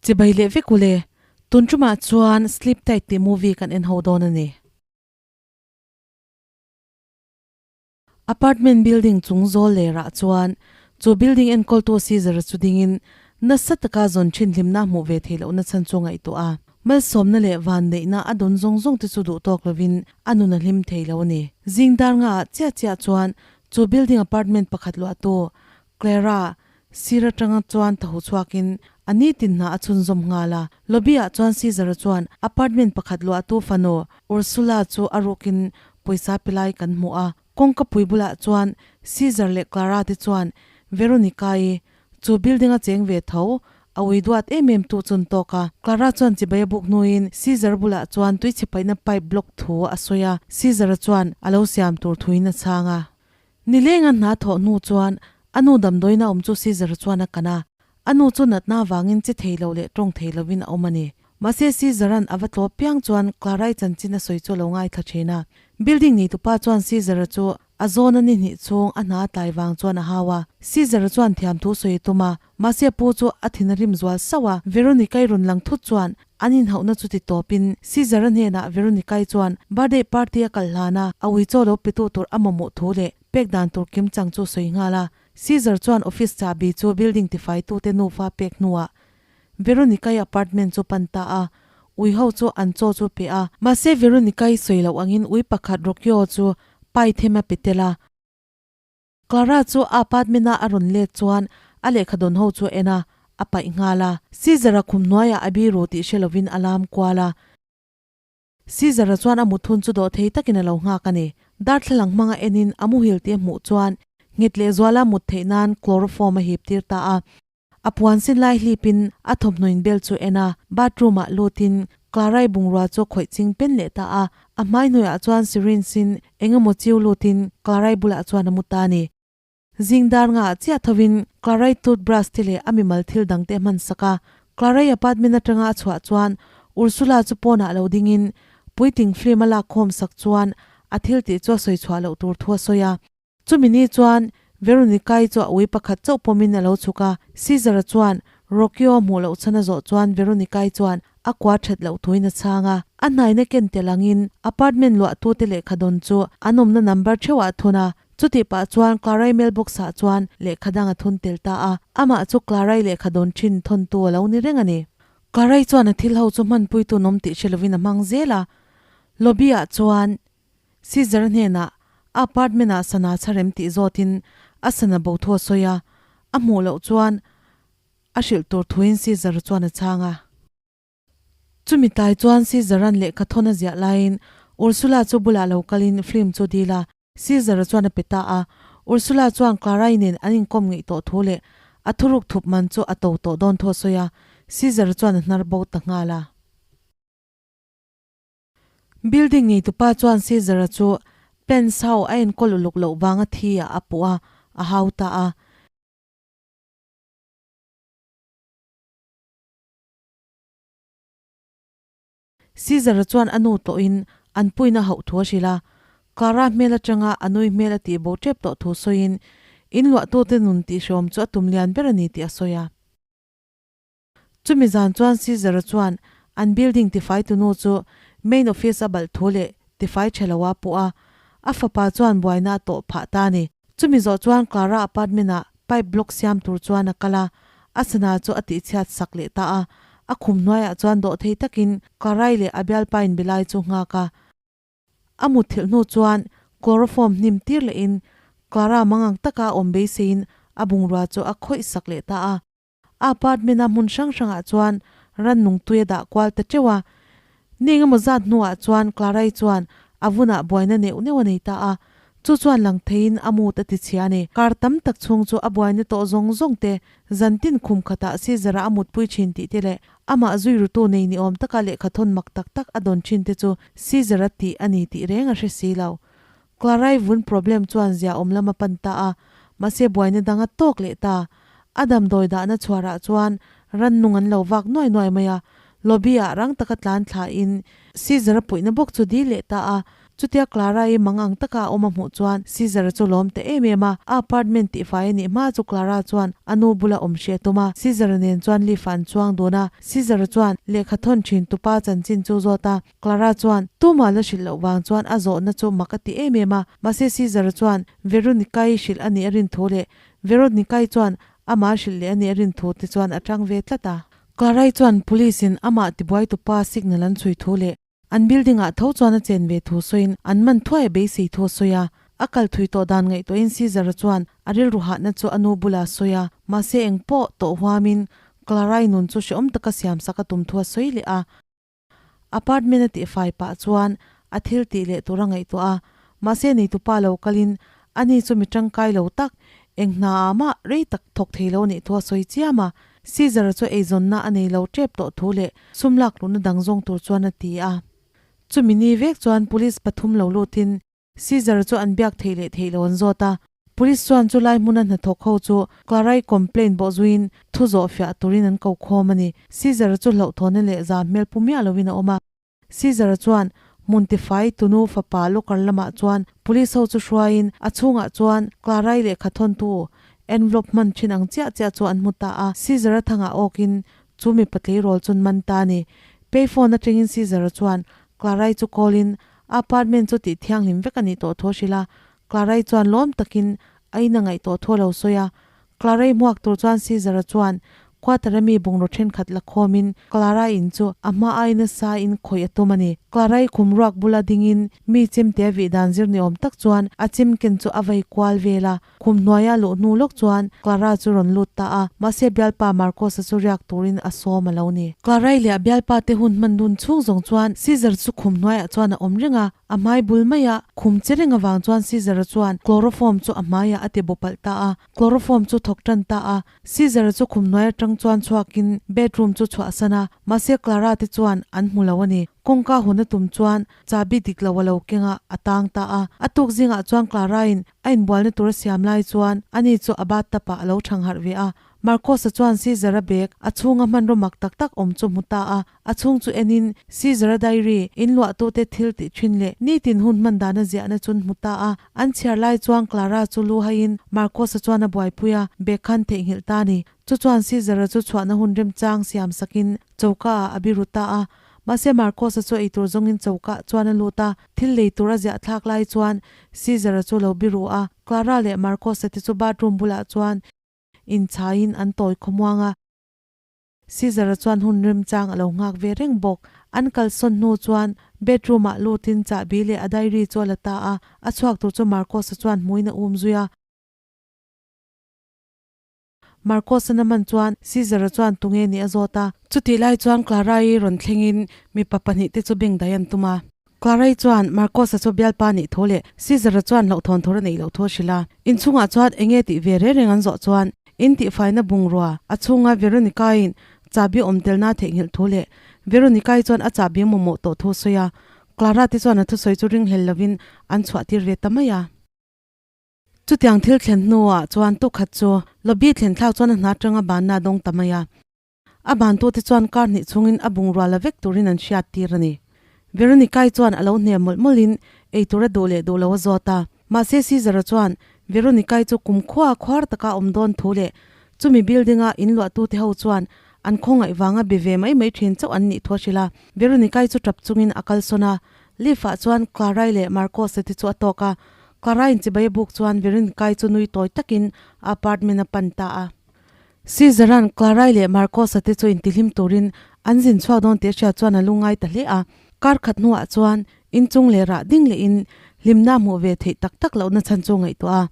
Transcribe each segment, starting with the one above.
Chibai leh vek ule, tun tumah chuan Sleep Tight tih movie kan en ho dawn a ni. Apartment building chung zawl lerah chuan chu building enkawltu Caesar chu dingin nasa taka zawn thin hlimna hmuh ve theih lohna chhan chu ngaihtuah a. Malsawmna leh vanneihna a dawn zawng zawng te chu duh tawk lovin a nun a hlim thei lo a ni. Zing dar ngaah chiah chiah chuan chu building apartment pakhat luahtu Clara, sir atanga chuan thahu chhuakin a nitin hna a chhunzawm nghal a. Lobby-ah chuan Caesar-a chuan apartment pakhat luahtu fanu Ursula chu a rukin pawisa pe lai kan hmu a. Kawngka pui bulah chuan Caesar leh Clara te chuan Veronica-i chu building-a cheng ve tho a ui duat em em tu chun tawk a. Clara chuan chibai a buk hnuin Caesar bulah chuan tuichhe paihna pipe block thu a sawi a. Caesar-a chuan a lo siam tur thuin a chhang a. Nilenga hna thawh hnu chuan a nu damdawiina awm chu Caesar chuan a kan a, a nu chu natna avangin che thei lo leh tawng thei lovin a awm a ni. Mahse Caesar-a'n a va tlawp piang chuan Clara-i chanchin a sawi chu a lo ngaithla thin a. Building neitupa chuan Caesar-a chu a zawn a ni hnih chhung a hna a tlai vang chuan a hau a. Caesar-a chuan thiamthu sawi a tum a, mahse a pu chu a thin a rim zual sauh a. Veronica-i rawn lang thut chuan an inhauhna chu ti tawpin Caesar-a hnenah Veronica-i chuan birthday party a kal hlan a, a ui chaw lo petu tur a mamawh thu leh pek dan tur kim chang chu sawi nghal a. Caesar chuan office chahbi chu building tifaitute nufa pek hnuah Veronica-i apartment chu pan ta a, ui ho chu an chaw chu pe a. Mahse Veronica-i sawi loh angin ui pakhat Rocchio chu pai them a pe tel a. Clara chu a apartment-a a rawn let chuan a lehkha dawn ho chu a en a, a paih nghal a. Caesar-a khum hnuaiah a biru tih hre lovin a lam kual a. Caesar-a chuan a mut hun chu dawh thei takin a lo nghak a ni. Darthlalang hmanga enin a muhil tih a hmuh chuan nghet lehzuala mut theih nan chloroform a hip tir ta a. A puan sin lai hlipin a thawmhnaw bel chu en a, bathroom-ah lutin Clara-i bungrua chu a khawih ching pen leh ta a. A hmai hnuaiah chuan syringe in eng emaw chiu lutin Clara-i bulah chuan a mu ta a ni. Zing dar ngaah chiah thovin Clara-i toothbrush te leh a mimal thil dang te a hman sak a. Clara-i apartment atanga a chhuah chuan Ursula chu pawnah lo dingin puitling film a lak khawm sak chuan a thil tih chu a sawi chhuah loh tur thu a sawi a. Chumi ni chuan Veronica-i chu a ui pakhat chauh pawmin a lo chhuk a, Caesar-a chuan Rocchio a hmuh loh chhan a zawh chuan Veronica-i chuan a kua that loh thuin a chhang a. A hnaina ken tel angin apartment luahtute lehkha dawn chu an awmna number theuhah a thun a, chutih pah chuan Clara-i mailbox-ah chuan lehkha dang a thun tel ta a, amah chu Clara-i lehkha dawn thin thawntu a lo ni reng a ni. Clara-i chuan a thil ho chu hmanpuitu an awm tih hre lovin a hmang zel a, lobby-ah chuan Caesar hnenah a apartment-ah sana chharem tih zawtin a sana bo thu a sawi a, a hmuh loh chuan a hrilh tur thuin Caesar chuan a chhang a. Chumi tlai chuan Caesar-a'n lehkha thawn a ziah laiin Ursula chu bulah lo kalin film chu dil a, Caesar chuan a pe ta a. Ursula chuan Clara-i nen an inkawm ngeih tawh thu leh a thuruk thup man chu a to tawh dawn thu a sawi a, Caesar chuan a hnar bo ta nghal a. Building neitupa chuan Caesar-a chu Pence ho a enkawl uluk loh vanga thi ah a puh a, a hau ta a. Caesar-a chuan a nu tawhin an puina hauh thu a hrilh a, Clara hmel atanga a nui hmel a tih bo tep tawh thu sawiin in luahtute nun tihhreawm chu a tum lian ber a ni tih a sawi a. Chumi zan chuan Caesar-a chuan an building tifai tunu chu main office a balh thu leh tifai tha lo a puh a, a fapa chuan buaina a tawh phah ta a ni. Chumi zawh chuan Clara apartment-ah pipe block siam tur chuan a kal a, a sana chu a tihchhiat sak leh ta a. A khum hnuaiah chuan dawh thei takin Clara-i leh a bialpa inbe lai chu nghak a. A mutthilh hnu chuan chloroform hnim tir lehin Clara mangang taka a awm beiseiin a bungrua chu a khawih sak leh ta a. A apartment-a hmun hrang hrangah chuan rannung tui a dah kual ta teuh a. Ni engemaw zat hnuah chuan Clara-i chuan a vunah buaina neuh neuh a nei ta a, chu chuan lang theiin a mut a ti chhia a ni. Kar tam tak chhung chu a buaina tawh zawng zawng te, zantin khum khatah Caesar-a a mutpui thin tih te leh amah zui rutu nei ni awm taka lehkha thawn mak tak tak a dawn thin te chu Caesar-a tih a ni tih reng a hre si lo. Clara-i vun problem chuan zia awm lam a pan ta a, mahse buaina dang a tawk leh ta. A damdawi dahna chhuarah chuan rannung an lo vak nuai nuai mai a, lobby ah rang taka tlan thla in Caesar a puihna bawk chu dil leh ta a. Chutia Clara-i mangang taka a awm a hmuh chuan Caesar-a chu lawm ta em em a, a apartment tihfai a nih hma chu Clara chuan a nu bula awm hreh a tum a, Caesar-a nen chuan lift ah an chuang dun a, Caesar-a chuan lehkha thawn thin tupa chanchin chu zawt a, Clara chuan tumah la hrilh loh vang chuan a zawhna chu mak a ti em em a, mahse Caesar-a chuan Veronica-i hrilh a nih a rin thu leh Veronica-i chuan amah hrilh leh a nih a rin thu te chuan a tang ve tlat a. Clara-i chuan police-in amah tibuai tupa signal an chhui thu leh An building ah tho chuan a chen ve thu sawiin an man thuai a beisei thu a sawi a. A kal thui tawh dan ngaihtuahin Caesar-a chuan a rilru hahna chu a nu bulah a sawi a, mahse eng pawh tawh huamin Clara-i nun chu hrehawm taka siamsak a tum thu a sawi leh a. Apartment a tihfai pah chuan a thil tih leh tur a ngaihtuah a, mahse neitupa lo kalin ani chu mi tangkai lo tak, eng hna ah mah rei tak thawk thei lo nih thu a sawi chiam a. Caesar chu eizawnna a nei lo tep tawh thu leh sum lak luhna dang zawng tur chuan a ti a. Chumi ni vek chuan police pathum lo lutin Caesar chu an biak theih leh theih lo an zawt a. Police chuan chu lai hmuna hnathawk ho chu Clara-i complaint bawh zuiin thu zawh fiah turin an ko khawm a ni. Caesar chu hlauhthawna leh zam hmel pu miah loin a awm a. Caesar chuan hmun tifai tunu fapa locker lamah chuan police ho chu hruaiin a chhungah chuan Clara-i lehkha thawntu envelope hman thin ang chiah chiah chu an hmu ta a. Caesar-a thangah awkin chu mipa tleirawl chuan man ta a ni. Payphone atangin Caesar-a chuan Clara-i chu call in a apartment chu tih thianghlim vek a nih tawh thu a hrilh a. Clara-i chuan lawm takin a in a ngaih tawh thu a lo sawi a. Clara-i hmuak tur chuan Caesar-a chuan quarter-a mi bungraw thenkhat la khawmin Clara in chu a hma ai nasa in khawih a tum a ni. Clara-i khum ruak bula dingin mi chimte a vih dan zir ni awm tak chuan a chim ken chu a vei kual vel a. Khum hnuaia luh hnu lawk chuan Clara chu rawn lut ta a, mahse bialpa Marcos-a chu riak turin a sawm a lo ni. Clara-i leh a bialpa te hun hman dun chhung zawng chuan Caesar chu khum hnuaiah chuan a awm reng a, A hmai bul maia khum che reng avang chuan Caesar-a chuan chloroform chu a hmaiah a ti bo palh ta a, chloroform chu thawk tan ta a. Caesar-a chu khum hnuai atang chuan chhuakin bedroom chu chhuahsan a, mahse Clara te chuan an hmu lo a ni. Kawngka hun a tum chuan chahbi dik lo a lo keng a, a tang ta a. A tuk zingah chuan Clara-in a inbualna tur a siam lai chuan ani chu a bathtub ah a lo thang harh ve a. Marcos-a chuan Caesar-a bag a chhunga hmanraw mak tak tak awm chu hmu ta a. A chhung chu enin Caesar-a diary, in luahtute thil tih thin leh nitin hun hman dana ziahna chun hmu ta a. An chhiar lai chuan Clara chu lu haiin Marcos-a chuan a buaipui a, bag khan theihnghilh ta a ni. Chu chuan Caesar-a chu chhuahna hun remchang siam sakin choka ah a biru ta a. Mahse Marcos-a chu eitur zawngin choka chuan a lut a, thil lei tur a ziah thlak lai chuan Caesar-a chu lo biru a. Clara leh Marcos-a te chu bathroom bulah chuan inchhaiin an tawi khawmuang a. Caesar-a chuan hun remchang a lo nghak ve reng bawk. An kalsawn hnu chuan bedroom ah lutin chahbi leh a diary chu a la ta a, a chhuak tur chu Marcos-a chuan hmuin a um zui a. Marcos-a na man chuan Caesar-a chuan tunge nih a zawt a. Chutih lai chuan Clara-i rawn thlengin mipa pahnih te chu beng dai an tum a. Clara-i chuan Marcos-a chu bialpa nih thu leh Caesar-a chuan hlauhthawn thur a neih loh thu a hrilh a. Inchhungah chuan eng nge tih ve reng reng an zawh chuan in tihfaina bungrua a chhunga Veronica-in chahbi awm telna a theihnghilh thu leh Veronica-i chuan a chahbi mamawh tawh thu a sawi a. Clara te chuan a thusawi chu ringhlel lovin an chhuahtir ve ta mai a. Chutiang thil thlen hnuah chuan tukhat chu lobby thlen thlak chuan a hna atanga banna a dawng ta mai a. A bantute chuan kar hnih chhungin a bungrua la vek turin an hriat tir a ni. Veronica-i chuan a lo hne mawlh mawlhin eitur a duh leh duh lo a zawt a. Mahse Caesar-a chuan Veronica-i chu kumkhua khuar taka a awm dawn thu leh chumi building-a in luahtute ho chuan an khawngaih vanga be ve mai mai thin chauh an nih thu a hrilh a. Veronica-i chu tap chungin a kalsawn a. Lift-ah chuan Clara-i leh Marcos-a te chu a tawk a. Clara-in chibai a buk chuan Veronica-i chu nui tawi takin a apartment a pan ta a. Caesar-a'n Clara-i leh Marcos-a te chu intihlim turin an zin chhuak dawn tih a hriat chuan a lungngai ta hle a. Kar khat hnuah chuan inchung leh rah ding lehin hlimna a hmuh ve theih tak tak lohna chhan chu ngaihtuah a.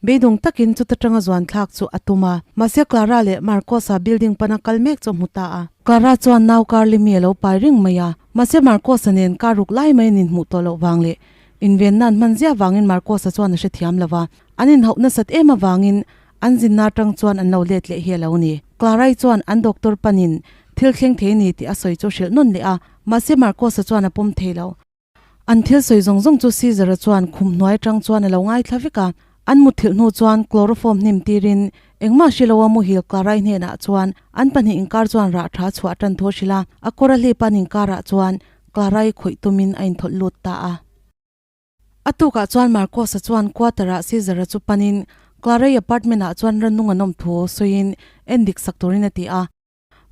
Beidawng takin chuta tanga zuan thlak chu a tum a. Mahse Clara leh Marcos-a building pana kal mek chu a hmu ta a. Clara chuan nau Carly mi a lo pai reng mai a. Mahse Marcos-a nen kar ruk lai mai an inhmuh tawh loh vang leh invenna an hman ziah vangin Marcos-a chuan a hrethiam lo va. An inhauh nasat em avangin An zinna atang chuan an lo let leh hi a lo ni. Clara-i chuan an doctor panin thil thleng thei a ni tih a sawi chu hrilh nawn leh a, mahse Marcos-a chuan a pawm thei lo. An thil sawi zawng zawng chu Caesar-a chuan khum hnuai atang chuan a lo ngaithla vek a. An mutthilh hnu chuan chloroform hnim tirin engmah hre loa muhil Clara-i hnenah chuan an pahnih inkar chuan rah tha chhuah tan thu a hrilh a, a kawr a hlip an inkarah chuan Clara-i khawih tumin a inthawlh lut ta a. A tukah chuan Marcos-a chuan quarter-ah Caesar-a chu panin Clara-i apartment-ah chuan rannung an awm thu sawiin en dik sak turin a ti a.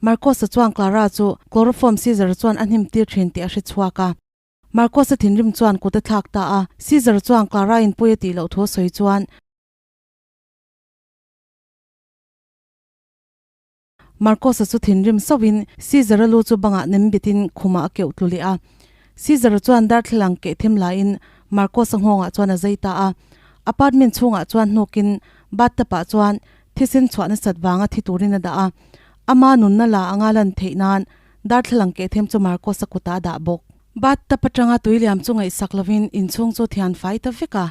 Marcos-a chuan Clara chu chloroform Caesar-a chuan a hnim tir thin tih a hre chhuak a. Marcos-a thinrim chuan kut a thlak ta a, Caesar chuan Clara-in pawi a tih loh thu a sawi chuan. Marcos-a chu thinrim sauhin Caesar-a lu chu bangah nem bitin khumah a keuh tlu leh a. Caesar-a chuan darthlalang keh them laiin Marcos-a nghawngah chuan a zai ta a. Apartment chhungah chuan hnukin bathtub-ah chuan thisen chhuah nasat vanga thi turin a dah a. Ama nunna la anga lan theih nan darthlalang keh them chu Marcos-a kutah a dah bawk. Bathtub atanga tui liam chu ngaihsak lovin inchhung chu thian fai ta vek a.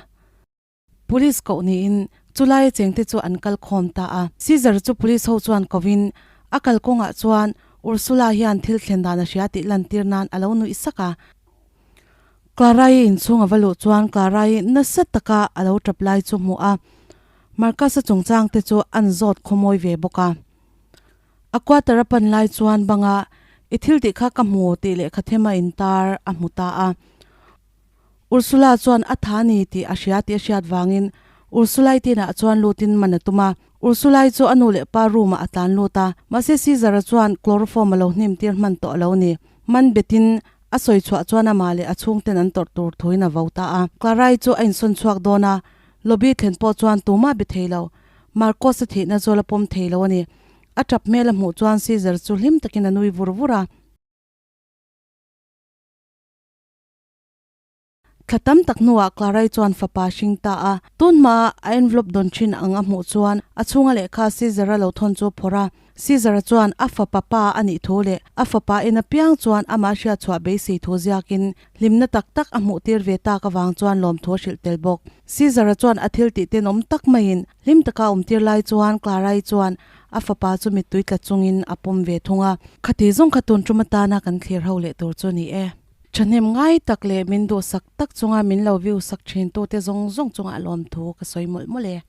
Police koh niin chulaia chengte chu an kal khawm ta a. Caesar chu police ho chuan kovin a kalkawngah chuan Ursula hian thil thlen dan a hria tih lantir nan a lo nuih sak a. Clara-i inchhung a va luh chuan Clara-i nasa taka a lo tap lai chu hmuh a, Marcus-a chungchang te chu an zawt khawmawi ve bawk a. A quarter a pan lai chuan banga i thil tih kha ka hmu tih lehkha them a intar a hmu ta a. Ursula chuan a tha ni tih a hria tih a hriat vangin Ursulai tinah chuan lutin man a tum a. Ursulai chu a nu leh pa room ah a tlan lut a, mahse Caesar-a chuan chloroform a lo hnim tir hman tawh a lo ni. Man betin a sawi chhuah chuan amah leh a chhungten an tawrh tur thuin a vo ta a. Clarai chu a insawn chhuak dawn a, lobby thlen pawh chuan tumah be thei lo. Marcos-a thihna chu a la pawm thei lo a ni. A tap hmel a hmuh chuan Caesar chu hlim takin a nui vur vur a. Thla tam tak hnuah Clarai chuan fapa hring ta a, tun hmaa a envelope dawn thin ang a hmuh chuan a chhunga lehkha Caesar-a lo thawn chu a phawrh a. Caesar-a chuan a fapa pa a nih thu leh a fapa en apiang chuan amah hriatchhuah beisei thu ziakin hlimna tak tak a hmuh tir ve tak avang chuan lawmthu a hrilh tel bawk. Caesar-a chuan a thil tih tenawm tak maiin hlim taka a awmtir lai chuan Clarai chuan a fapa chu mittui tla chungin a pawm ve thung a. Khati zawng kha tun tum atana kan thlir ho leh tur chu a ni e. Thahnem ngai tak leh min duhsak tak chunga min lo view sak thin tute zawng zawng chungah lawmthu ka sawi mawlh mawlh e.